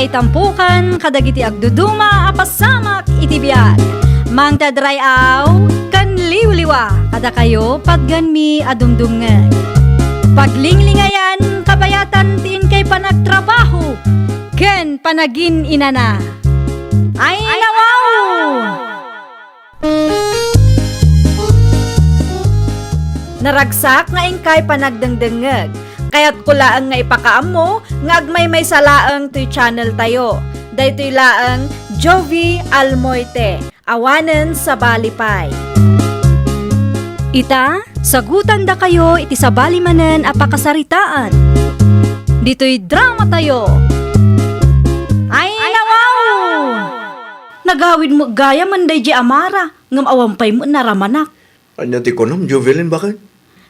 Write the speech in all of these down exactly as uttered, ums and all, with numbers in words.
Itampukan kadagiti agduduma a pasamak iti biag. Mangted ray-aw ken liwliwa kadakayo patgenmi a dumdumngeg. Paglinglingayan kabayatan ti inkay panagtrabaho ken panagin-inana. Ay, nawaw! Naragsak nga inkay panagdengdengngeg. Kayatko laeng nga ipakaammo nga agmaymaysa laeng toy channel tayo. Daytoy laeng Jovie Almoite, awanen sabali pay. Ita, sagutandakayo iti sabali manen a pakasaritaan. Ditoy drama tayo. Ay, nawaw! Nagawid met gayam daydiay a Mara, ngem awan pay met naramanak. Ania ti kunam, Jovelyn, baket?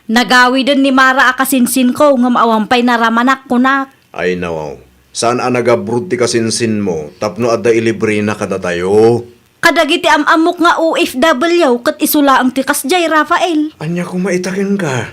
Nagawiden ni Mara a kasinsinko, ngem awan pay naramanak, kunak. Ay, nawaw. Saan a nagabroad ti kasinsinmo tapno adda ilibrena kadatayo? Kadagiti am-ammok nga O F W ket isu laeng ti kasdiay, Rafael. Ania koma ita kenka?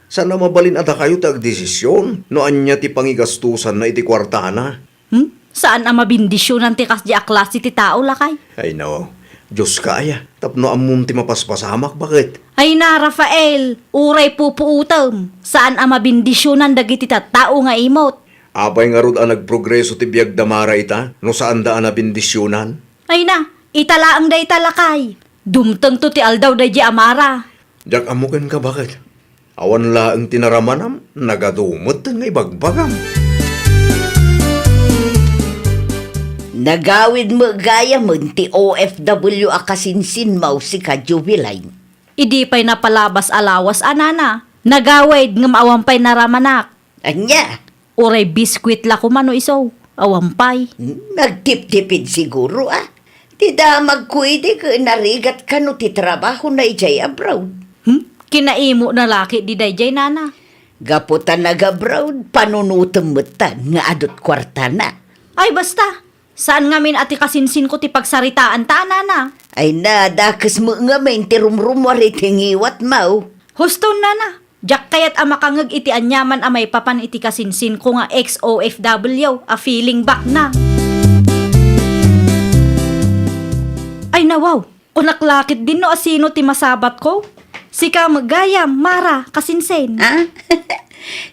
Saan a mabalin a dakayo ti agdesisyon no ania ti pangigastosanna iti kuartana? Hmm? Saan a mabendisyonan ti kasdiay a klase ti tao, lakay? Ay, no. Dioska aya, tapno ammom ti mapaspasamak, baket? Ay na, Rafael, uray pupuotem. Saan a mabendisyonan dagiti tattao nga imot. Apay ngarud a nagprogreso ti biag da Mara ita, no saanda a nabendisyonan? Ay na, ita laeng dayta, lakay. Dumtengto ti aldaw daydiay a Mara. Diak ammo kenka, baket? Awan laeng ti naramanam, nagadu metten nga ibagbagam. Nagawid met gayamen ti O F W a kasinsinmo, sika, Jovelyn. Idi pay napalabas a lawas a nana, nagawid ngem awan pay naramanak. Ania? Uray biskuit la koma no isu, awan pay. Hmm, nagtiptipid siguro, a. Ti damagko idi ket narigat kano ti trabahona idiay abroad. Hmm? Kinaimona la ketdi daydiay, nana. Gapu ta nag-abroad, panunotem metten nga adut kuartana. Ay, basta! Saan ngamin a ti kasinsinko ti pagsaritaanta, nana. Ay na, dakes met ngamin ti rumrummuar iti ngiwatmo. Huston, nana. Diak kayat a makangngeg iti aniaman a maipapan iti kasinsinko nga ex-O F W a feeling back na. Ay, nawaw! Kunak la ketdin no asino ti masabatko. Sika met gayam, Mara, kasinsin. Ah?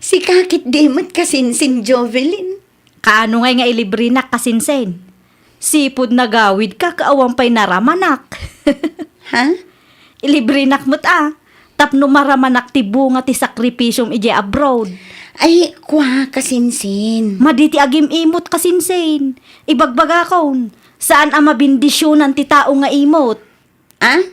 Sika ketdi met, kasinsin, Jovelyn. Kaano ngay nga ilibrenak, kasinsin? Sipud nagawidka ket awan pay naramanak. Ha? Ilibrenak met a, tapno maramanak ti bunga ti sakripisiom idiay abroad. Ay, kua, kasinsin. Madi ti agim-imot, kasinsin. Ibagbagakon, saan a mabendisyonan ti tao nga imot. Ah?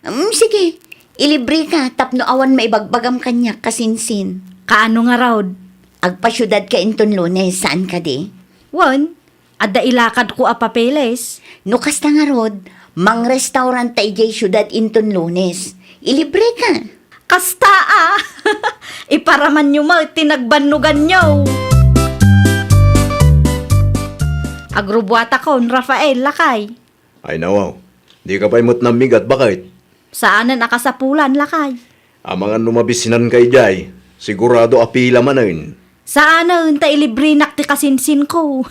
Mm, sige, ilibreka tapno awan maibagbagam kaniak, kasinsin. Kaano ngarud? Agpasiudadka inton Lunes, saan kadi? Wen, adda ilakadko a papeles. No kasta ngarud, mangrestaurantta idiay siudad inton Lunes. Ilibreka. Kasta a! Iparamanyo met ti nagbannoganyo. Agrubuatakon, Rafael, lakay. Ay, nawaw. Dika pay met nammigat, baket? Saanen a kasapulan, lakay. Amangan no mabisinanka idiay, sigurado a pila manen. Saanen ta ilibrenak ti kasinsinko.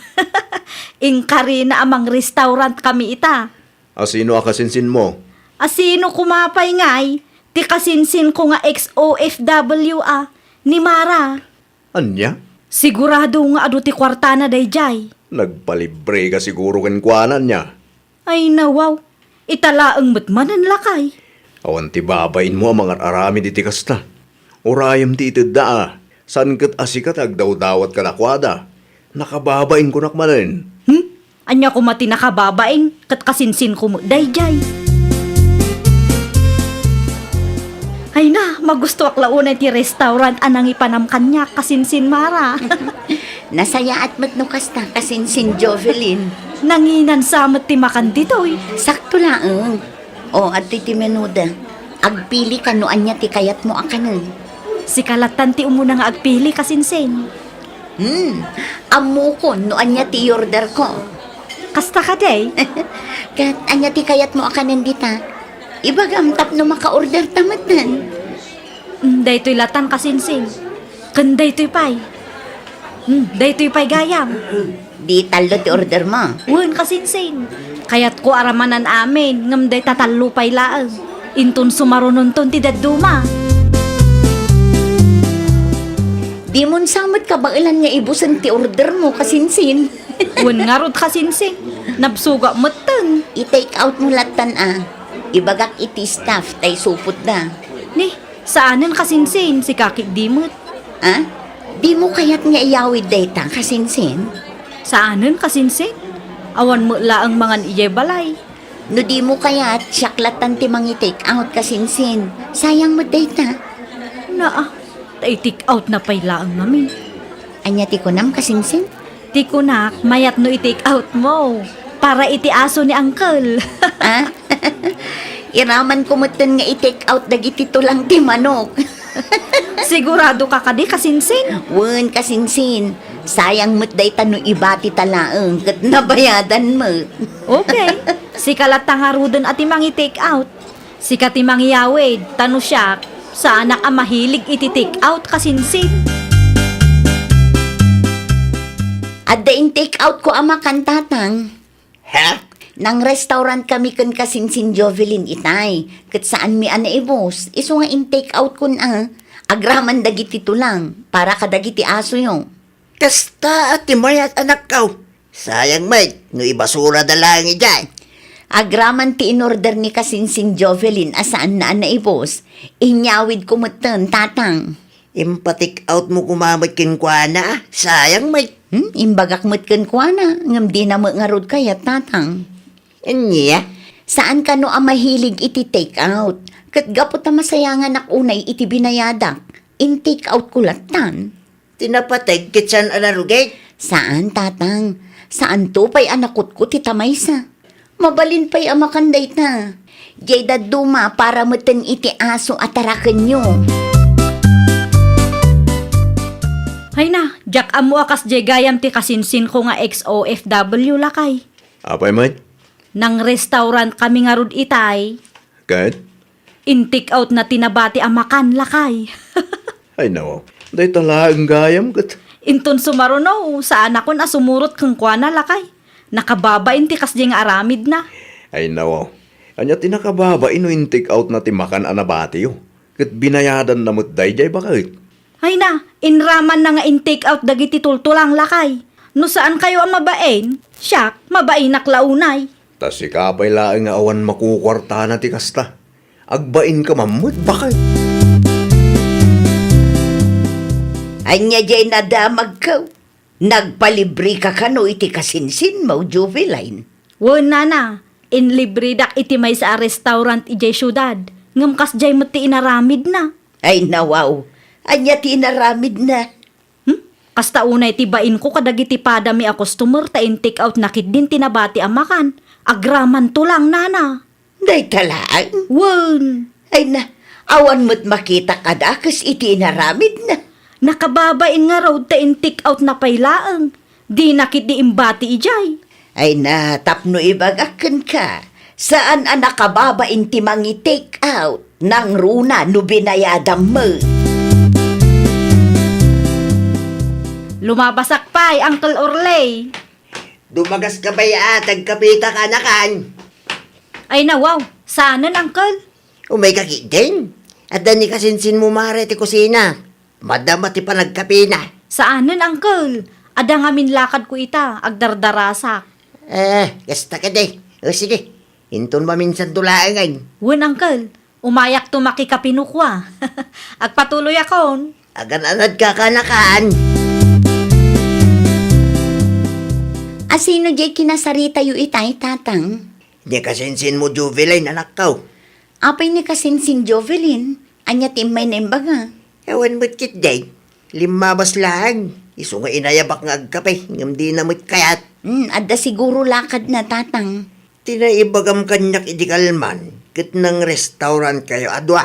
Inkarina a mangrestaurantkami ita. Asino a kasinsinmo? Asino koma pay ngay? Ti kasinsinko nga ex-O F W a, ni Mara. Ania? Sigurado nga adu ti kuartana daydiay. Nagpalibreka siguro kenkuana, ania? Ay, nawaw. Ita laeng met manen, lakay. Awan ti babainmo a mangar-aramid iti kasta. Urayem ti itedda a. Saan ket a sika ti agdawdawat kadakuada. Nakababain kunak manen. Hmm? Ania koma ti nakababain ket kasinsinko met daydiay? Ay na, magustoak la unay ti restaurant a nangipanam kaniak, kasinsin Mara. Nasayaat met no kasta, kasinsin Jovelyn. Nanginansa met ti makan ditoy. Sakto laeng. O, adtoy ti menuda. Agpilika no ania ti kayatmo a kanen. Sika lattan ti umuna nga agpili, kasinsin. Hmm, ammokon no ania ti i-orderko. Kasta kadi? Ket ania ti kayatmo a kanen dita? Ibagam tapno maka-orderta metten. Hmm, daytoy lattan, kasinsin. Ken daytoy pay. Hmm, daytoy pay gayam. Di tallo ti order mo? Wen, kasinsin. Kayatko a ramanan amin, ngem dayta tallo pay laeng. Inton sumarunonton ti dadduma. Dimon sa met kabaelan nga ibusen ti order mo, kasinsin. Wen ngarud, kasinsin. Nabsuga metten. I-take out mo lattan a. Ibagak iti staff ta isupotda. Ni, saanen, kasinsin, sika ketdi met. A? Dimo kayat nga iyawid dayta, kasinsin? Saanen, kasinsin? Awan met laeng mangan idiay balay. No dimo kayat, siak lattan ti mangi-take out, kasinsin. Sayang met dayta. Naa, ta i-take out na pay laeng ngamin. Ania ti kunam, kasinsin? Ti kunak, mayat no i-take out mo. Para iti aso ni Uncle. A? Iramanko metten nga i-take out dagiti tulang ti manok. Sigurado ka kadi, kasinsin? Wen, kasinsin. Sayang met dayta no ibati ta laeng ket nabayadan met. Okay. Sika latta ngaruden a ti mangi-take out. Sika ti mangiyawid, ta no siak, saanak a mahilig iti take out, kasinsin. Adda in-take out ko a makan, tatang. Ha? Nang-restaurant kami ken kasinsin Jovelyn itay, ket saanmi a naibus, isu nga in-take out kon a, agraman dagiti tulang, para kadagiti asoyo. Kasta a ti mayat, anakko. Sayang met no ibasurada laeng idiay. Agraman ti in-order ni kasinsin Jovelyn a saanna a naibus, inyawidko metten, tatang. Impa-take out mo koma met kenkuana, sayang met. Hmm, imbagak met kenkuana, ngem dina met ngarud kayat, tatang. Ania? Saan kano a mahilig iti take out. Ket gapu ta masayanganak unay iti binayadak, in-take out ko lattan. Ti napateg ket saan a narugit? Saan, tatang. Saanto pay a nakutkot ita maysa. Mabalin pay a makan dayta. Diay dadduma para metten iti aso a tarakenyo. Ay na, diak ammo a kasdiay gayam ti kasinsinko nga ex-O F W, lakay. Apay met? Nang-restaurant kami ngarud itay. Ket? In-take out na ti nabati a makan, lakay. Ay, nawaw. Dayta laeng gayam ket. Inton sumaruno, saanakon a sumurot kenkuana, lakay. Nakababain ti kasdiay nga aramidna. Ay, nawaw. Ania ti nakababain no in-take out na ti makan a nabatiyo? Ket binayadanna met daydiay baket. Ay na, inramanna nga in-take out dagiti tultulang, lakay. No saankayo a mabain, siak, mabainak la unay. Ta sika pay laeng nga awan makukuartana ti kasta. Agbainka man met, baket. Ania diay nadamagko? Nagpalibreka kano iti kasinsinmo, Jovelyn? Wen, nana, inlibredak iti maysa a restaurant idiay siudad, ngem kasdiay met ti inaramidna. Ay, nawaw. Ania ti inaramidna? Hmm? Kasta unay ti bainko kadagiti padami a customer ta in-take out na ketdin ti nabati a makan. Agraman tulang, nana. Dayta laeng? Wen. Ay na, awan met makitak a dakes iti inaramidna. Nakababain ngarud ta in-take out na pay laeng. Dina ketdi imbati idiay. Ay na, tapno ibagak kenka, saan a nakababain ti mangi-take out, nangruna no binayadam met. Lumabasak pay, Uncle Orley. Dumagas ka pay a, tagkapita ka, nakan. Ay na, wow. Saanen, Uncle? Umay ka ketdin. Adda ni kasinsinmo, Mare, ti kusina. Madama ti panagkapina. Saanen, Uncle. Adda ngamin lakadko ita, agdardarasak. Eh, kasta kadi. O, sige. Inton maminsanto laengen. Wen, Uncle. Umayakto makikape no kua. Agpatuloyakon. Agan-anad ka, kanakan. A, sino diay kinasaritayo itay, Tatang? Ni kasinsinmo, Jovelyn, anakko. Apay ni kasinsin Jovelyn? Ania ti immayna imbaga? Awan met ketdi. Limmabas laeng. Isu nga inayabak nga agkape, ngem dina met kayat. Hmm, adda siguro lakadna, Tatang. Ti naibagam kaniak idi kalman, ket nang-restaurant kayo a dua.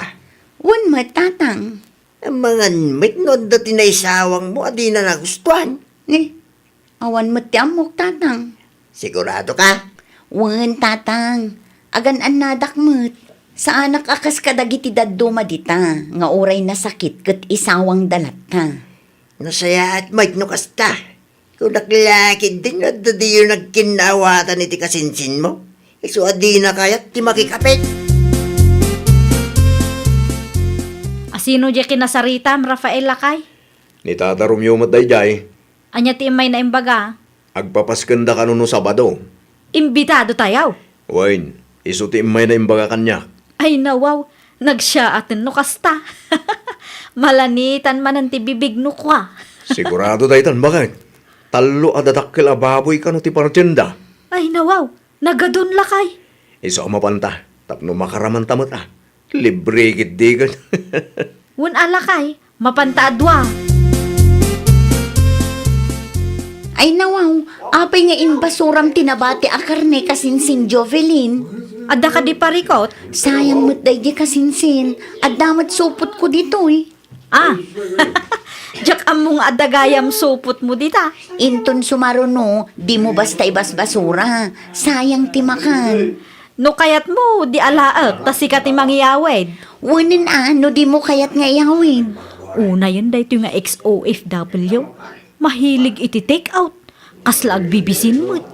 Wen met, Tatang. Amangan met no adda ti naisawangmo a dina nagustuan. Ni, awan met ti ammok, Tatang. Sigurado ka? Wen, Tatang. Agan-annadak met. Saanak a kas kadagiti dadduma dita, nga uray nasakit ket isawangda latta. Nasayaat met no kasta. Tunak lakid din, adda diyo nagkinnaawatan iti kasinsinmo. Isu a dina kayat ti makikapit. Asino diay kinasaritam, Rafael, lakay? Ni Tata Romeo met daydiay. Ania ti immayna imbaga? Agpapaskenda kano no Sabado? Imbitado tayaw. Wen, isu ti immayna imbaga kaniak. Ay, nawaw, nagsiyaaten no kasta. Malanitan manen ti bibig no kua. Sigurado daytan, baket. Tallo a dadakkel a baboy kano ti partienda. Ay, nawaw, nagadun lakay. Isu a mapanta, tapno makaramanta met a. Libre ketdi ket. Wen a lakay, mapanta a dua. Ay nawaw, apay nga imbasuram ti nabati a karne kasinsin Jovelyn? Adda kadi parikut? Sayang met daydi kasinsin. Adda met supotko ditoy. Ah, diak ammo nga adda gayam supotmo dita. Inton sumaruno, dimo basta ibasbasura. Sayang ti makan. No kayatmo, di alaek, ta sika ti mangiyawid. Wen a, no dimo kayat nga iyawid. Unayen daytoy nga ex-O F W. Mahilig iti take out. Kasla agbibisin met.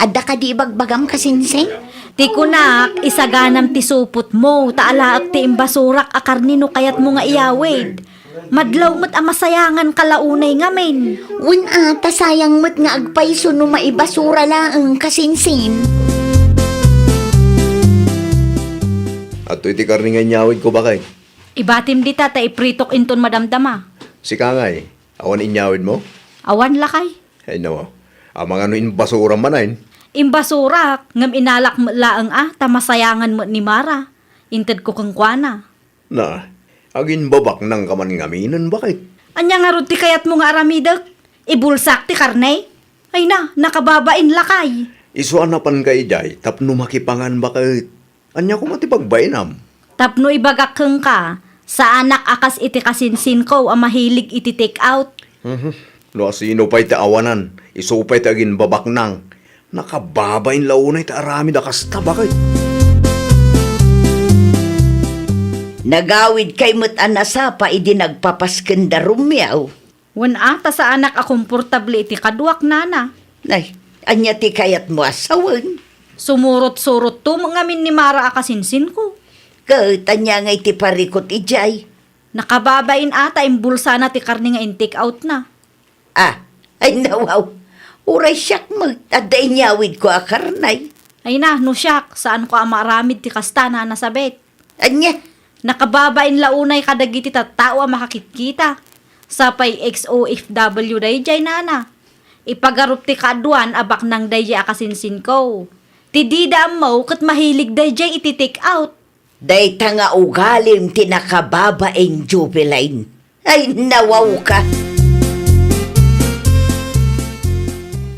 Adda kadi ibagbagam kasinsin? Ti kunak, isaganam ti supotmo, ta alaek ti imbasurak a karne no kayatmo nga iyawid. Madlaw met a masayanganka la unay ngamin. Wen a, ta sayang met nga agpayso no maibasura laeng kasinsin. Adtoy ti karne nga inyawidko, baket. Ibatim dita ta ipritok inton madamdama. Sika ngay, awan inyawidmo? Awan lakay. Ay, nawaw. Amangan no imbasuram manen? Imbasurak, ngem inalak met laeng a, ta masayangan met ni Mara. Intedko kenkuana. Na, aginbabaknangka man ngaminen, baket? Ania ngarud ti kayatmo nga aramidek? Ibulsak ti karne? Ay na, nakababain lakay. Isu a napanka idiay tapno makipangan, baket. Ania koma ti pagbainam? Tapno ibagak kenka, saanak a kas iti kasinsinko a mahilig iti take out. Mhm. No asino pay ti awanan, isu pay ti aginbabaknang. Nakababain la unay ti aramid a kasta, baket. Nagawidkay met a nasapa idi nagpapasken da Romeo. Wen a, ta saanak a komportable iti kaduak, nana. Nay, ania ti kayatmo a sawen? Sumurot-surotto met ngamin ni Mara a kasinsinko. Ket ania ngay ti parikut idiay? Nakababain a ta imbulsana ti karne nga in-take outna. Ah, ay nawaw. Uray siak met, adda inyawidko a karne. Ay na, no siak, saanko a maaramid ti kasta, Nana Sabet. Ania? Nakababain la unay kadagiti tattao a makakitkita. Sapay ex-O F W daydiay, nana. Ipagarup ti kaaduan a baknang daydiay a kasinsinko. Ti dida ammo ket mahilig daydiay iti take out. Dayta nga ugalim ti nakababain, Jubilin. Ay, nawawka.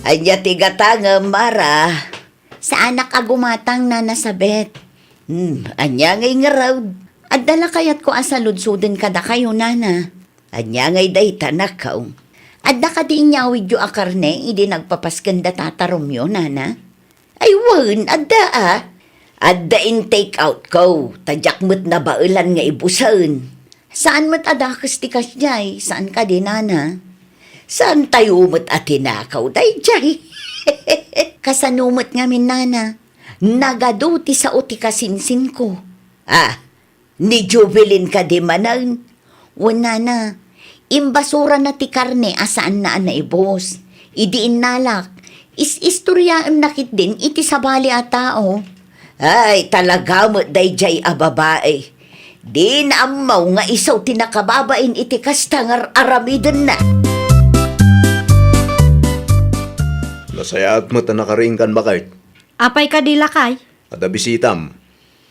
Ania ti gatangem, Mara? Saanak a gumatang, Nana Sabet. Hmm, ania ngay ngarud? Adda la kayatko a saludsoden kadakayo, Nana. Ania ngay dayta, nakaw? Adda kadi inyawidyo a karne idi nagpapasken da Tata Romeo, Nana? Ay, wen, adda a. Adda in-take out ko, ta diak met nabaelan nga ibusen. Saan met a dakes ti kasdiay, saan kadi, nana? Saan tayo met a tinakaw daydiay? Kasano met ngamin, nana? Nagadu ti sao ti kasinsinko. Ah, ni Jubilin kadi manen? Wen, nana, imbasurana ti karne a saanna a naibus. Idi innalak, is-istoriaenna ketdin iti sabali a tao. Ay, talaga met daydiay a babai. Dina ammo nga isu ti nakababain iti kasta nga ar-aramidenna. Nasayaat met a nakariingkan, baket. Apay kadi, lakay? Adda bisitam.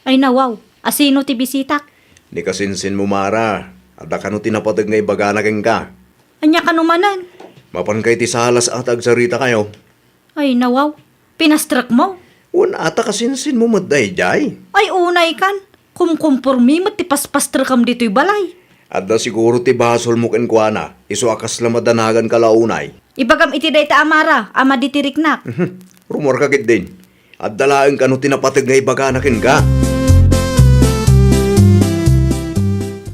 Ay, nawaw. Asino ti bisitak? Ni kasinsinmo, Mara. Adda kano ti napateg nga ibagana kenka? Ania kano manen? Mapanka iti salas a ta agsaritakayo. Ay, nawaw. Pinastrekmo? Wen a ta kasinsinmo met daydiay. Ay, unaykan. Kumkumpormi met ti paspastrekam ditoy balay. Adda siguro ti basolmo kenkuana, isu a kasla madanaganka la unay. Ibagam iti dayta a Mara a madi ti riknak. Mhm. Rummuarka ketdin. Adda laeng kano ti napateg nga ibagana kenka.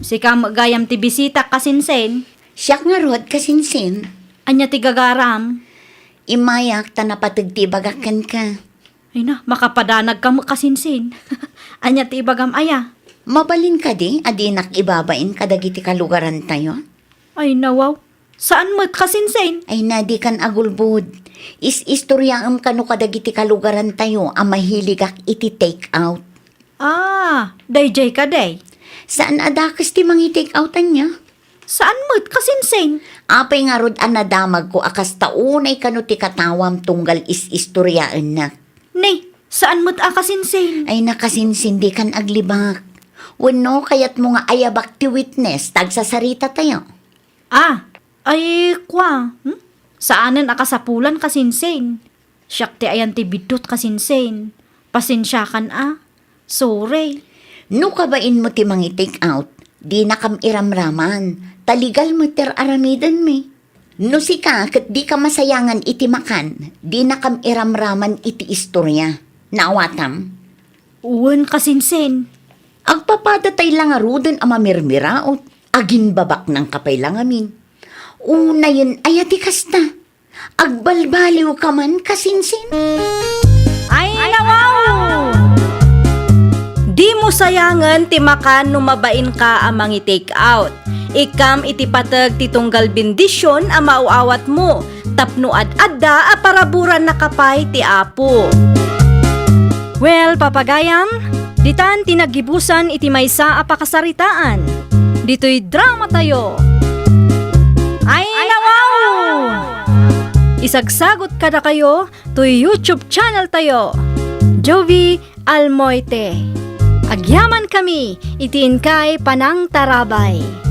Sika met gayam ti bisitak, kasinsin. Siak ngarud, kasinsin. Ania ti gagaram? Immayak ta napateg ti ibagak kenka. Ay na, makapadanagka met, kasinsin. Ania ti ibagam aya? Mabalin kadi a dinak ibabain kadagiti kalugarantayo? Ay na, wow. Saan met, kasinsin? Ay na, dikan agulbod. Is-istoriaem kano kadagiti kalugarantayo a mahiligak iti take out. Ah, daydiay kadi. Saan a dakes ti mangi-take out ania? Saan met, kasinsin? Apay ngarud a nadamagko a kasta unay kano ti katawam tunggal is-istoriaennak. Ni, saan met a, kasinsin? Ay na, kasinsin, dikan aglibak. Wenno, kayatmo nga ayabak ti witness ta agsasaritatayo? Ah, ay, kua, hmm? Saanen a kasapulan, kasinsin. Siak ti ayan ti biddut, kasinsin. Pasensiakan a. Sorry. No kabainmo ti mangi-take out, dinakam iramraman, ta legal met ti ar-aramidenmi. No sika ket dika masayangan iti makan, dinakam iramraman iti istoria. Naawatam? Wen, kasinsin. Agpapadatay la ngaruden a mamirmiraot, agimbabaknangka pay la ngamin. Unayen aya ti kasta? Agbalbaliwka man, kasinsin? Ay, nawaw! Dimo sayangen ti makan no mabainka a mangi-take out. Ikkam iti pateg ti tunggal bendision a maaw-awatmo tapno ad-adda a paraburannaka pay ti Apo. Well, papagayam, ditan ti naggibusan iti maysa a pakasaritaan. Ditoy dramatayo. Ay, nawaw! Isagsagot kadakayo toy YouTube channel tayo, Jovi Almoite. Agyamankami iti inkay panangtarabay.